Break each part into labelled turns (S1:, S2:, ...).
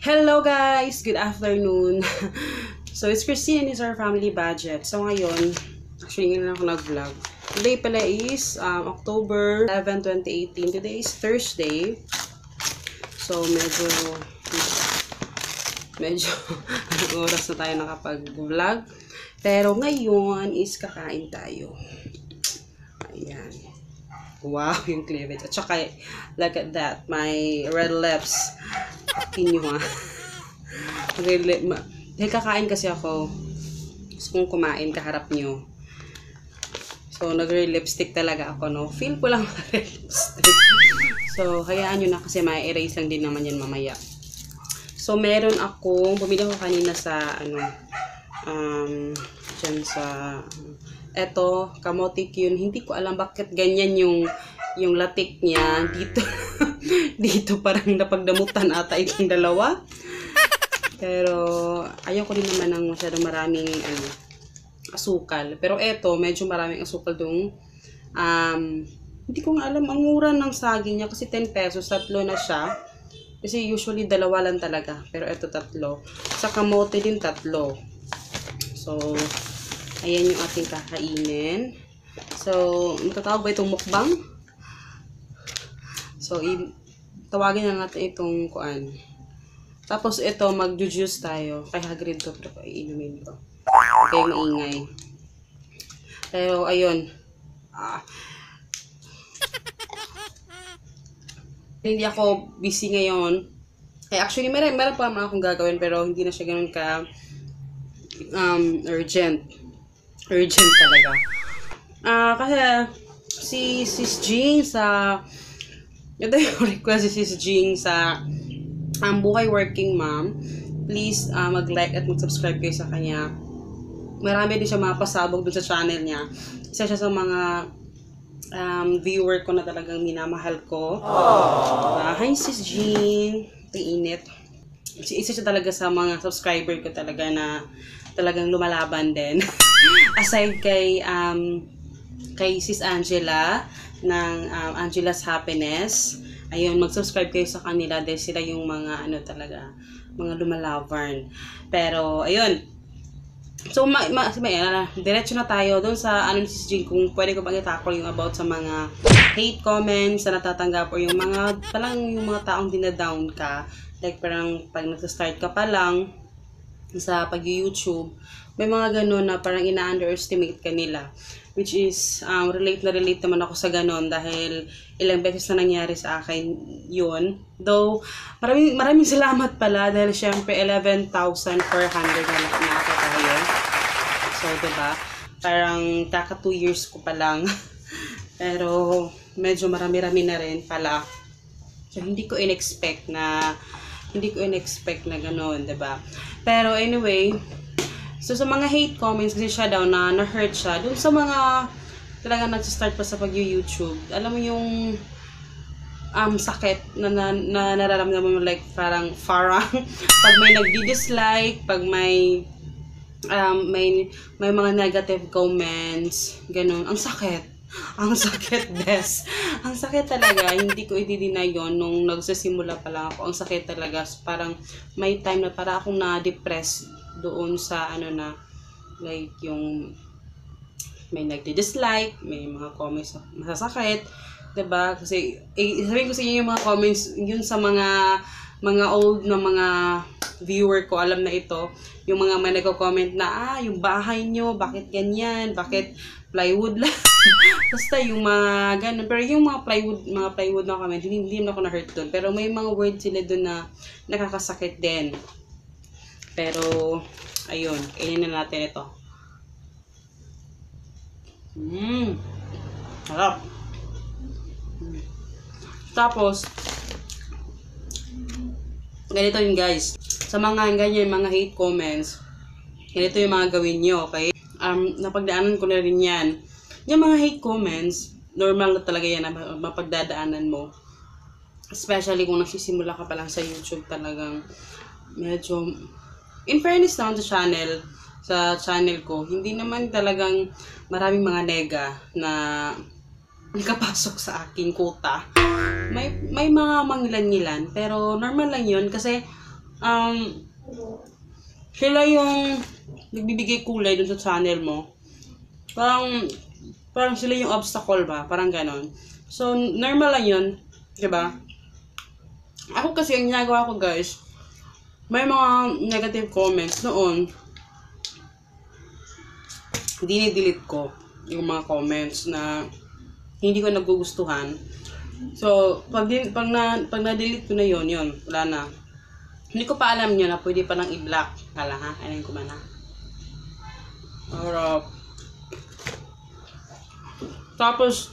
S1: Hello guys! Good afternoon! So it's Christine and it's our family budget. So ngayon, actually ngayon ako nag-vlog. Today pala is October 11, 2018. Today is Thursday. So medyo oras na tayo nakapag-vlog. Pero ngayon is kakain tayo. Ayan. Wow, yung cleavage. At saka, look at that. My red lips. Kinyo ha. Dahil kakain kasi ako. Gusto kong kumain kaharap nyo. So, nagre-lipstick talaga ako, no? Feel ko lang lipstick. So, hayaan nyo na kasi ma-erase lang din naman yan mamaya. So, meron akong, bumili ko kanina sa, dyan sa, eto, kamote yun. Hindi ko alam bakit ganyan yung latik niya. Dito parang napagdamutan ata itong dalawa. Pero, ayaw ko din naman ng masyadong maraming, asukal. Pero eto, medyo maraming asukal dong. Hindi ko nga alam, ang mura ng saging niya kasi 10 pesos, 3 na siya. Kasi usually dalawa lang talaga. Pero eto 3. Sa kamote din 3. So, ayan yung ating kakainin. So, matatawag ba itong mukbang? So, tawagin na natin itong kuan. Tapos ito, mag-juice tayo. Kay Hagrid to, pero iinumin ko. Okay, maingay. Pero, ayun. Hindi ako busy ngayon. Actually, meron pa naman akong gagawin, pero hindi na siya ganun ka urgent. Urgent talaga. Kasi si Sis Jing sa ito yung request si Sis Jing sa Buhay Working Mom. Please mag-like at mag-subscribe kayo sa kanya. Marami din siya mga pasabog dun sa channel niya. Isa siya sa mga viewer ko na talagang minamahal ko. Hi Sis Jing. Init. Isa siya talaga sa mga subscriber ko talaga na talagang lumalaban din. Aside kay Sis Angela ng Angela's Happiness. Ayun, mag-subscribe kayo sa kanila dahil sila yung mga talaga, mga lumalaban. Pero ayun. So diretso na tayo doon sa Sis Jing, kung pwede ko bang i-tackle yung about sa mga hate comments na natatanggap or yung mga taong dinadown ka. Like parang pag nagsa-start ka pa lang sa pag-YouTube, may mga ganun na parang ina-underestimate ka nila. Which is, relate naman ako sa ganun dahil ilang beses na nangyari sa akin yun. Though, maraming salamat pala dahil syempre 11,400 na ako tayo. So, diba? Parang kaka 2 years ko pa lang. Pero, medyo marami-rami na rin pala. So, hindi ko in-expect na gano'n, diba? Pero anyway, so sa mga hate comments kasi siya daw na na-hurt siya dun sa mga talaga nag-start pa sa pag-YouTube. Alam mo yung sakit na nararamdaman mo, like parang pag may nagdi-dislike, pag may mga negative comments, ganun. Ang sakit. Ang sakit, Des. Ang sakit talaga. Hindi ko i-deny yun. Nung nagsasimula pa lang ako, ang sakit talaga. So, parang may time na para akong na-depress doon sa like yung may nagdi-dislike, may mga comments na masasakit. Diba? Kasi, sabihin ko sa inyo yung mga comments, yun sa mga old na mga viewer ko, alam na ito. Yung mga may nagko-comment na, yung bahay nyo, bakit ganyan? Bakit plywood lang? Basta yung mga ganun. Pero yung mga plywood na comment, hindi naman ako na-hurt doon. Pero may mga words sila doon na nakakasakit din. Pero, ayun. Kainin na natin ito. Harap. Tapos, ganito yun guys. Sa mga ganyan, mga hate comments, ganito yung mga gawin nyo, okay? Napagdaanan ko na rin yan. Yung mga hate comments, normal na talaga yan na mapagdadaanan mo. Especially kung nagsisimula ka pa lang sa YouTube, talagang medyo, in fairness naman sa channel ko, hindi naman talagang maraming mga nega na nakapasok sa aking quota. May mga mangilan-ngilan, pero normal lang yun kasi sila yung nagbibigay kulay dun sa channel mo. Parang sila yung obstacle ba? Parang ganon. So, normal lang yun. Diba? Ako kasi, ang ginagawa ko guys, may mga negative comments noon. Dinidelete ko yung mga comments na hindi ko nagugustuhan. So, pag na-delete ko na yun, wala na. Hindi ko pa alam yun na pwede pa nang i-block. Kala ha? Ayun ko man ha. Harap. Tapos,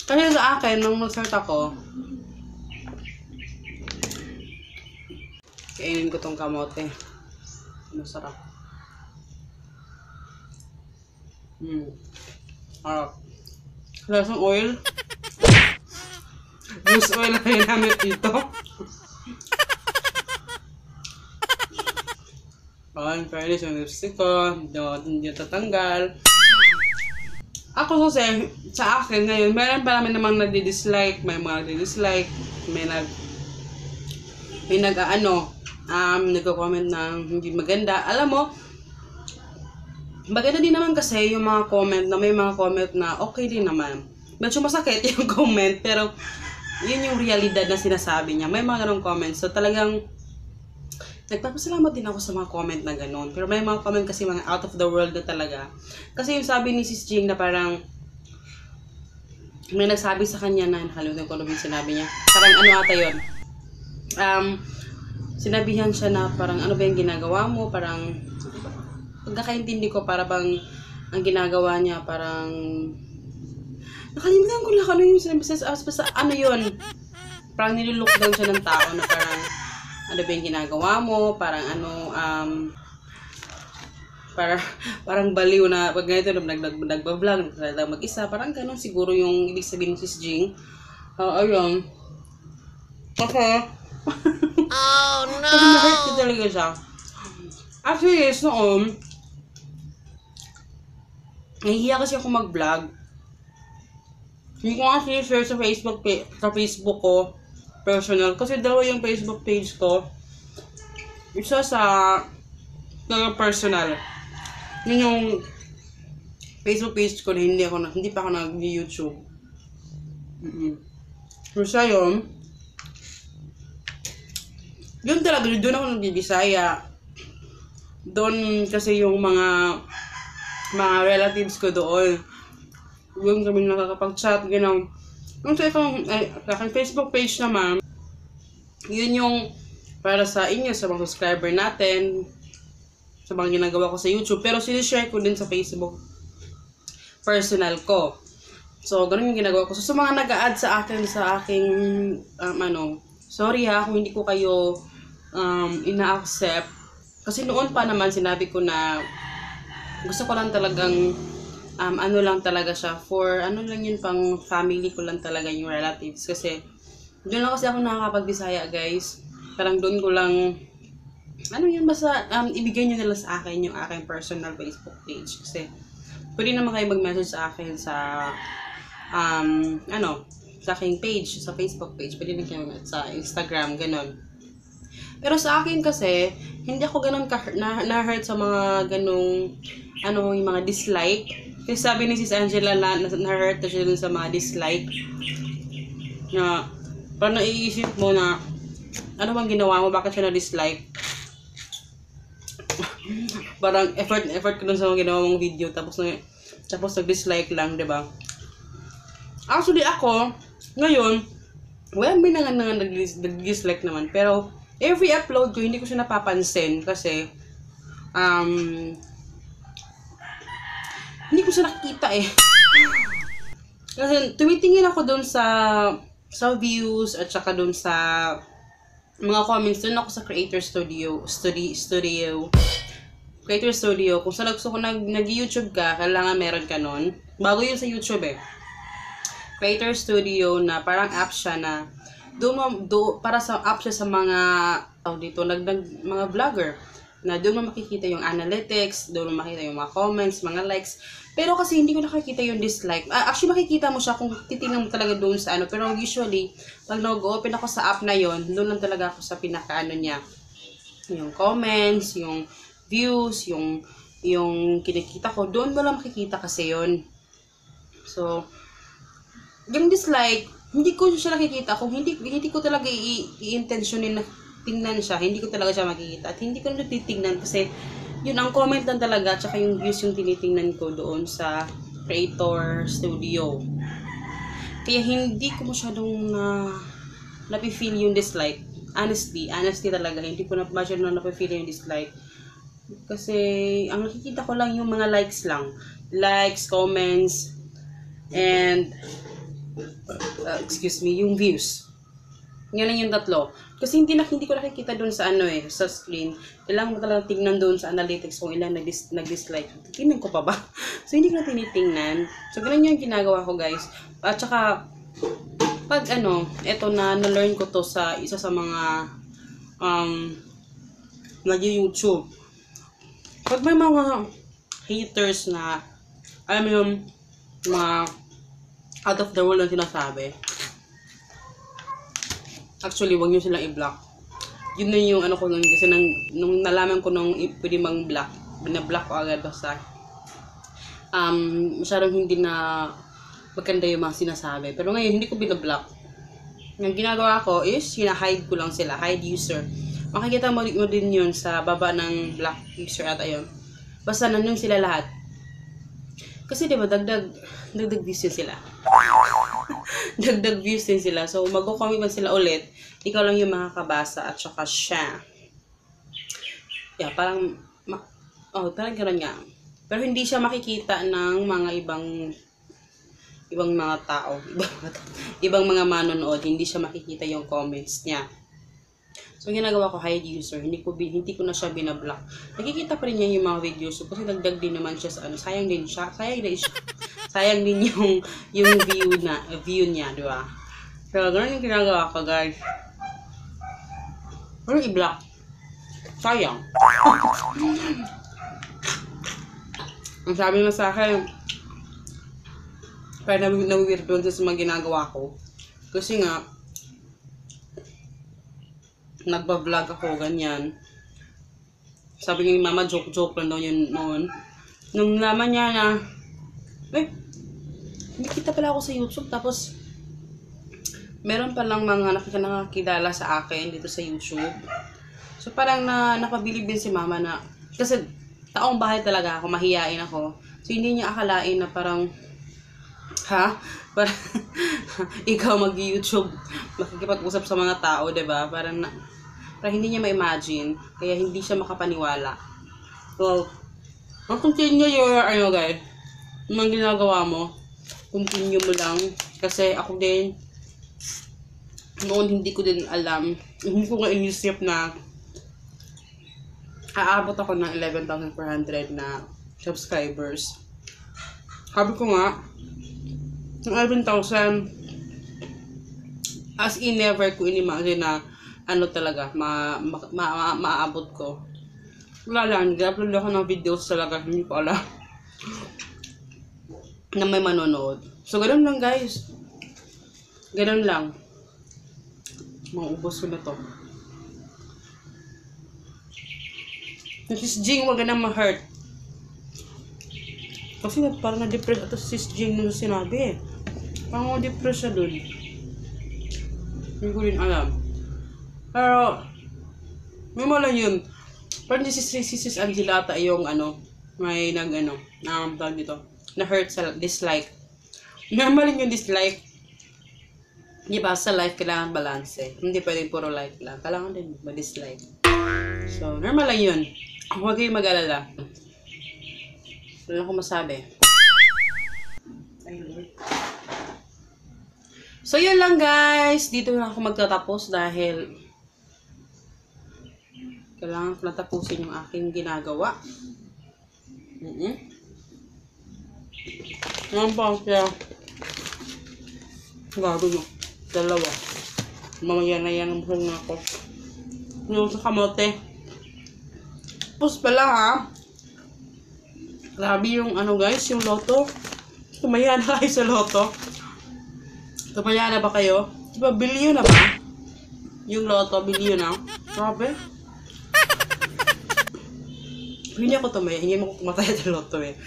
S1: kasi sa akin, nung mag-start ako, kainin ko tong kamote. Masarap. Harap. Lasang oil. Goose oil na ginamit dito. Ang fairness yung lipstick ko. Hindi tatanggal. Ako kasi, sa akin ngayon, meron pa namin namang nagdi-dislike. May mga nagdi-dislike. May nagko-comment ng hindi maganda. Alam mo, maganda din naman kasi yung mga comment na may mga comment na okay din naman. Medyo masakit yung comment, pero yun yung realidad na sinasabi niya. May mga ganong comments. So talagang nagpapasalamat din ako sa mga comment na ganon. Pero may mga comment kasi mga out of the world na talaga. Kasi yung sabi ni Sis Jing na parang may nagsabi sa kanya na nakalimutan ko yung sinabi niya. Parang ano ata yun. Sinabihan siya na parang ano ba yung ginagawa mo? Parang pagkakaintindi ko para bang ang ginagawa niya parang nakalimutan ko lang ano yung sinabi sa ano yun. Parang nilulook down siya ng tao na parang ano ba yung ginagawa mo, parang ano, parang baliw na, pag ganito, nagbablog, mag-isa, parang ganun siguro yung ibig sabihin ni Sis Jing. Ayun. Okay. Oh, no! Kasi na-hurt ko talaga siya. Actually, yes, noon, nahihiya kasi ako mag-vlog. Hindi ko kasi share sa Facebook ko, personal. Kasi dalawa yung Facebook page ko. Isa sa personal. Yun yung Facebook page ko na hindi pa ako nag-YouTube. So siya yun. Yun talaga, doon ako nagbibisaya. Doon kasi yung mga relatives ko doon. Yung kami nakakapag-chat, gano'n. Yung sa aking Facebook page naman, yun yung para sa inyo, sa mga subscriber natin, sa mga ginagawa ko sa YouTube. Pero sinishare ko din sa Facebook personal ko. So, ganun yung ginagawa ko. So, sa mga nag-a-add sa aking, sorry ha, kung hindi ko kayo ina-accept. Kasi noon pa naman, sinabi ko na gusto ko lang talagang ano lang talaga siya for ano lang yun, pang family ko lang talaga yung relatives kasi doon lang kasi ako nakakapag-Bisaya guys. Parang doon ko lang ano yun, basta ibigay nyo nila sa akin yung aking personal Facebook page kasi pwede naman kayo mag-message sa akin sa sa aking page, sa Facebook page, pwede na kayo sa Instagram, ganon. Pero sa akin kasi hindi ako ganon na-hurt sa mga ganong yung mga dislike. Kasi sabi ni Sis Angela na-hurt na siya dun sa mga dislike. Na, parang naiisip mo na, ano bang ginawa mo? Bakit siya na-dislike? Parang effort ko dun sa mga ginawa mong video. Tapos nag-dislike lang, diba? Actually ako, ngayon, may nag-dislike naman. Pero, every upload ko, hindi ko siya napapansin. Kasi, hindi ko siya nakikita eh. Kasi tumitingin ako doon sa views at saka doon sa mga comments. Doon ako sa Creator Studio. Creator Studio. Kung sa gusto ko nag-YouTube ka, kailangan meron ka nun. Bago yun sa YouTube eh. Creator Studio na parang app siya na para sa app siya sa mga mga vlogger. Na doon mo makikita yung analytics, doon mo makikita yung mga comments, mga likes. Pero kasi hindi ko nakikita yung dislike. Actually, makikita mo siya kung titingnan mo talaga doon sa ano. Pero usually, pag nag-open ako sa app na yon, doon lang talaga ako sa pinaka-ano niya. Yung comments, yung views, yung kinikita ko. Doon mo lang makikita kasi yon. So, yung dislike, hindi ko siya nakikita. Kung hindi ko talaga i-intentionin na tingnan siya, hindi ko talaga siya makikita. At hindi ko na titignan kasi yun ang comment lang talaga, tsaka yung views yung tinitingnan ko doon sa Creator Studio. Kaya hindi ko masyadong napifeel yung dislike. Honestly talaga, hindi ko na masyadong napifeel yung dislike. Kasi ang nakikita ko lang yung mga likes lang. Likes, comments, and yung views. Yan lang yung tatlo. Kasi hindi ko nakikita doon sa sa screen. Kailangan mo talaga tingnan doon sa analytics kung ilan nag-dislike. Tingnan ko pa ba? So, hindi ko na tinitingnan. So, ganun yung ginagawa ko, guys. At saka, pag eto na-learn ko to sa isa sa mga nag-YouTube. Pag may mga haters na, alam mo yung mga out of the world ang sinasabi, actually, wag nyo silang i-block. Yun na yung ko nun. Kasi nung nalaman ko nung pwede mang-block, binablock ko agad basta. Masyadong hindi na maganda yung mga sinasabi. Pero ngayon, hindi ko binablock. Ang ginagawa ko is, hina-hide ko lang sila. Hide user. Makikita mo din yun sa baba ng block user at ayun. Basta nandun sila lahat. Kasi diba, dagdag views yun sila. Dagdag views din sila. So, mag-comment man sila ulit, ikaw lang yung makakabasa at saka siya. Yeah, parang gano'n nga. Pero hindi siya makikita ng mga ibang mga tao. Ibang mga manonood. Hindi siya makikita yung comments niya. So, ginagawa ko, hide user. Hindi ko na siya binablock. Nakikita pa rin niya yung mga videos. So, kasi dagdag din naman siya sa sayang din siya. Sayang din yung view niya, di ba? Pero ganun yung ginagawa ko, guys. Pero i-block. Sayang. Ang sabi mo sa akin, kaya na-weird doon sa mga ginagawa ko. Kasi nga, nagbablog ako, ganyan. Sabi ni mama, joke lang daw yun noon. Nung naman niya na, hindi kita pala ako sa YouTube, tapos, meron palang mga nakakilala sa akin dito sa YouTube. So, parang napabilib din si mama na, kasi, taong bahay talaga ako, mahiyain ako. So, hindi niya akalain na parang, parang, ikaw mag-YouTube, makikipag-usap sa mga tao, diba? Parang hindi niya ma-imagine, kaya hindi siya makapaniwala. So, continue yung, guys, yung ginagawa mo, continue mo lang, kasi ako din, noon hindi ko din alam, hindi ko nga inisip na, aabot ako ng 11,400 na subscribers. Sabi ko nga, ng 11,000, as in never ko inimagine na talaga, maabot ko. Wala lang, nag-upload ako ng videos talaga, hindi ko alam na may manonood. So, ganun lang, guys. Ganun lang. Maubos ko na to. Sis Jing, wag na ma-hurt. Kasi parang na-depress ito si Sis Jing nung sinabi. Parang na-depress siya dun. Hindi ko rin alam. Pero, may lang yun. Parang si Sis Angela ata yung may tawag dito, na-hurt sa dislike. Normal yung dislike. Di ba, sa life kailangan balance eh. Hindi pwedeng puro like lang. Kailangan din ma-dislike. So, normal lang yun. Huwag kayong mag-alala. Wala akong masabi. Ay, Lord. So, yun lang, guys. Dito na ako magtatapos dahil kailangan ko natapusin yung aking ginagawa. Ngayon pa kaya gago nyo. Dalawa. Mamaya na yan ang busog na ako. Yung sa kamote. Tapos pala ha, grabe yung ano guys, yung loto. Tumaya na kayo sa loto. Tumaya na ba kayo? Diba, bilyon na ba? Yung loto, bilyon na. Grabe. Hindi ako tumaya. Hindi mo kumataya sa loto eh.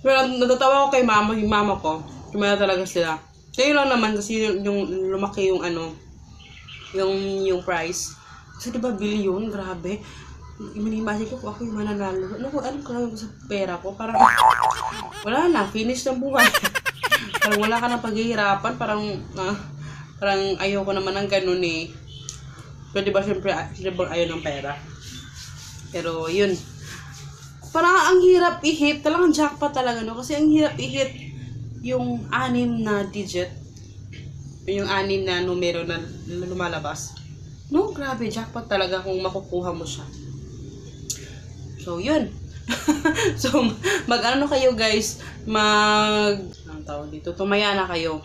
S1: Pero natatawa ko kay mama, yung mama ko. Tumaya talaga sila. Kaya lang naman kasi yung lumaki yung ano, yung price. Kasi diba, bilyon? Grabe. Imagine ko ako yung mananalo. Anong kaya ko sa pera ko? Parang, wala na. Finish ng buhay. Parang wala ka na paghihirapan. Parang ayoko naman ng ganun eh. Pero diba, syempre ayaw ng pera. Pero, yun. Parang ang hirap i-hit. Talagang jackpot talaga, no? Kasi ang hirap i-hit yung 6 na digit. Yung 6 na numero na lumalabas. No, grabe. Jackpot talaga kung makukuha mo siya. So, yun. So, mag-ano kayo guys? Anong tawag dito? Tumaya na kayo.